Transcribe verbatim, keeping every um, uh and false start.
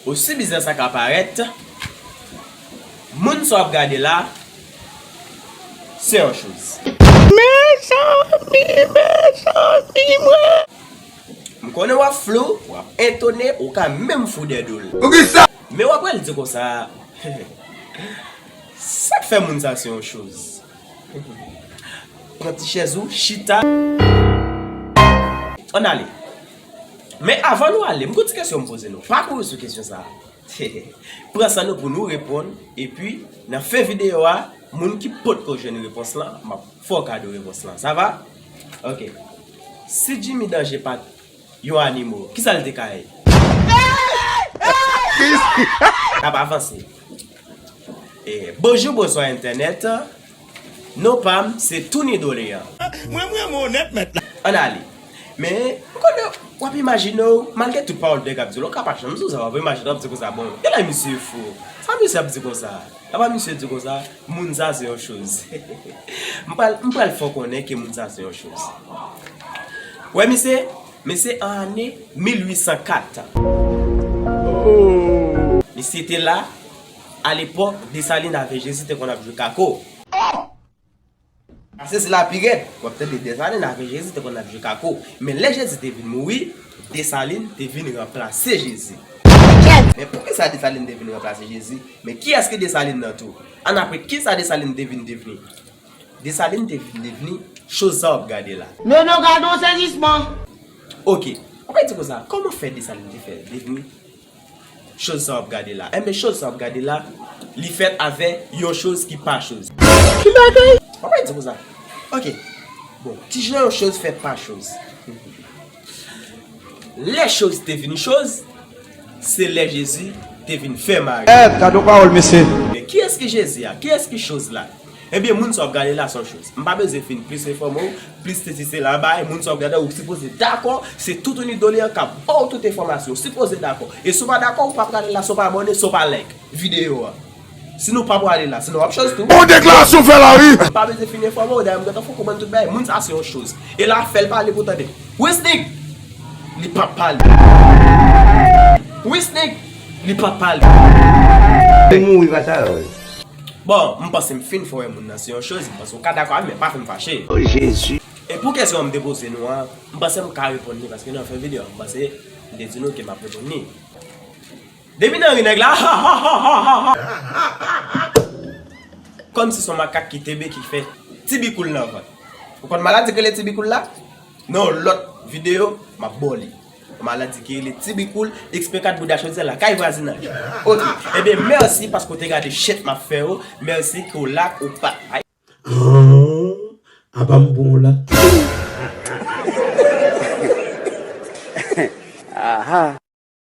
Osi bizè sa ka parèt, moun sa w ap gade la, se yon choz. Mezanmi, mezanmi, mwen. M konnen w ap flou, w ap etone, ou ka menm fou dèyè do l. Poukisa? Men w ap wè l di konsa, sa k fè moun sa se yon choz? Pran ti chèz ou, chita. Ann ale. Men avan nou ale, m gon ti kesyon m poze nou. Pa kouri sou kesyon sa a. Pran san nou pou nou reponn. Epi, nan fen videyo a, moun ki potko jwenn repons lan, m ap fè w kado repons lan. Sa va? Ok. Si Jimmy Danje pa t yon animo, kisa l te ka ye? N ap avanse. E, bonjou, bonswa entènèt. Non pa m, se Tony Doléan. Mwen, mwen, mwen onèt mèt la. Ann ale. Men, m konnen w ap imajine w, malgre tout pawòl nèg ap di w la, w ka pa janm di w sa, w ap imajine w ap di konsa, bon, genlè misye fou. Sa misye ap di konsa? Apa misye di konsa, moun sa se yon choz. M pral, m pral fè w konnen ke moun sa se yon choz. Wè misye, misye an ane mil uit san kat. Misye te la, alepòk, Desalin avè Jezi te konn ap jwe kako. Pase sila pi rèd, w ap tande Desalin avè Jezi te konn ap jwe kako. Men lè Jezi te vin mouri, Desalin te vin ranplase Jezi. Men poukisa Desalin te vin ranplase Jezi? Men kiyès ki Desalin nan tou? Annapre, kisa Desalin te vin devni? Desalin te vin devni choz sa w ap gade la. Nono, gade yon sezisman! Ok, w ap di konsa, kòman fè Desalin te fè devni choz sa w ap gade la? Enben, choz sa w ap gade la, li fèt avè yon choz ki pa choz. Ki bagay? W ap di konsa. Ok. Bon, kijan yon choz fè pa choz? Lè choz te vin choz, se lè Jezi te vin fè mari. Eh, gade yon pawòl, mesye. Men kiyès ki Jezi a? Kiyès ki choz la? Ebyen, moun sa w ap gade la se yon choz. M pa bezwen fin plis enfòme w, plis sesi sela bay, moun sa w ap gade, ou sipoze dakò, se Toutouni Doléan k ap ba w tout enfòmasyon, ou sipoze dakò. E si w pa dakò, ou p ap gade la, si w pa abòne, si w pa like videyo a. Si nou pa prale la, sinon w ap choz tou. Bon deklarasyon fè la, wi. M pa bezwen fin enfòme w, dayè m gentan fè w konprann tout bagay. Moun sa se yon choz. E la fè l pale pou w tande. Wisnik! Li p ap pale. Wisnik! Li p ap pale. Li mouri pa sa yo. Bon, m panse m fin fè w wè moun nan se yon choz, m panse w ka dakò avè m, men pa fè m fache. Oh, Jezi. E pou kesyon an m te poze nou an, m panse m ka reponn li, paske nan fen videyo an, m panse m te di nou ke m ap reponn li. Depi nan ri nèg la, ha, ha, ha. Kòmsi se yon makak ki tebe ki fè tibikoul nan vant. Ou konn maladi ki rele tibikoul la? Nan yon lòt videyo, m ap ba w li. Yon maladi ki rele tibikoul, X P kat bouda chòdyè lakay vwazinaj. Ok. Ebyen, mèsi paske w te gade chet m ap fè yo. Mèsi ke w la, ke w pa. An, apa m bon la. Aha.